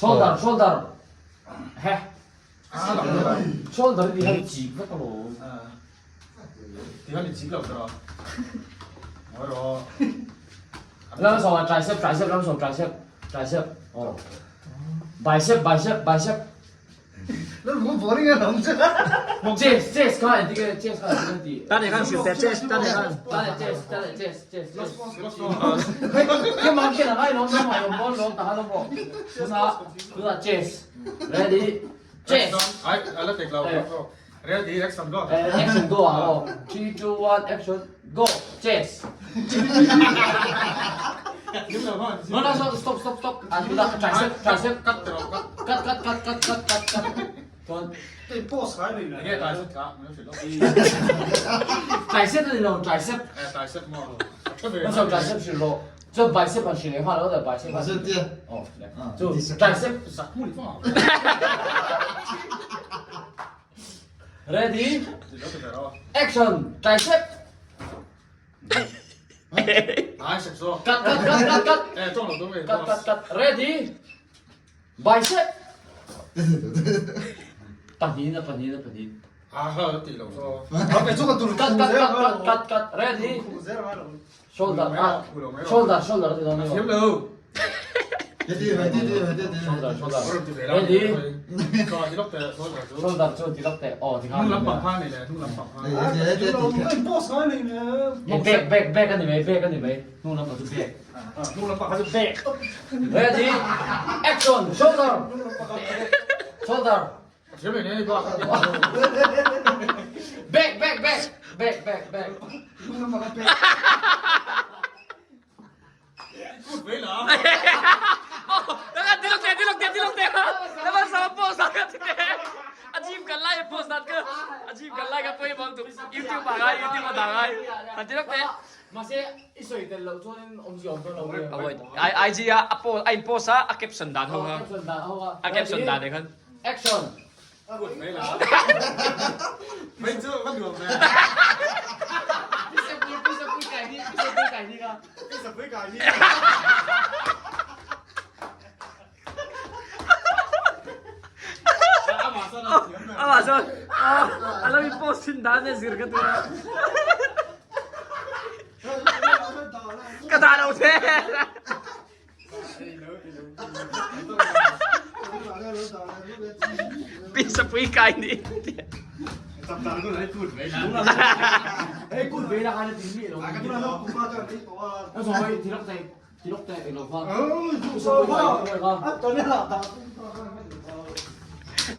Shoulder shoulder he shoulder ti han chik vek alawm. Ti han i chik lo tawh. Ngawi rawh. Lam sawm ah tricep tricep lam sawm tricep tricep aw bicep bicep bicep. Chest chest kha engtin nge chest kha engtin nge tih. Tane khan hrilh teh chest tane khan. Tane chest tane chest chest chest. Keimah khian a ngai lawm lawm a awm dawn lawm tahan awm rawh. Tunah tunah chest ready chest. Ai a la tek lo. Ready action go. Action go ah aw. 3 2 1 action go chest. No no stop stop stop. Ah tunah tricep tricep cut rawh cut. Cut cut cut cut cut cut cut. Chuan Pause ngai nei Enge tricep kha min hrilh lawk. Tricep a ni lo tricep. Eh tricep maw. Ka sawi tricep hrilh rawh. Chuan bicep an hrilh leh nghal lo ta bicep. Bicep tia. Aw chu tricep. Zak hmun vang ah. Ready action tricep. Cut cut cut cut cut. Cut cut cut ready bicep. Pahnih na pahnih na pahnih. Cut cut cut cut cut cut ready shoulder shoulder shoulder ti dawn emaw. Shoulder shoulder ready shoulder chu ti lawk teh aw ti khan. Back back back a ni mai back a ni mai hnung lampang chu back. Back ready action shoulder shoulder back back back back back back. Mahse i sawi tel loh chuanin awmzia awm dawn lo nge. IG a a post a in post a a caption dan ho kha. Caption dan ho kha. A caption dan eh khan. Action. Amah chuan a lo in post thin dan e zir ka tum a. Ka dah lo che. Pisa pui kai ni.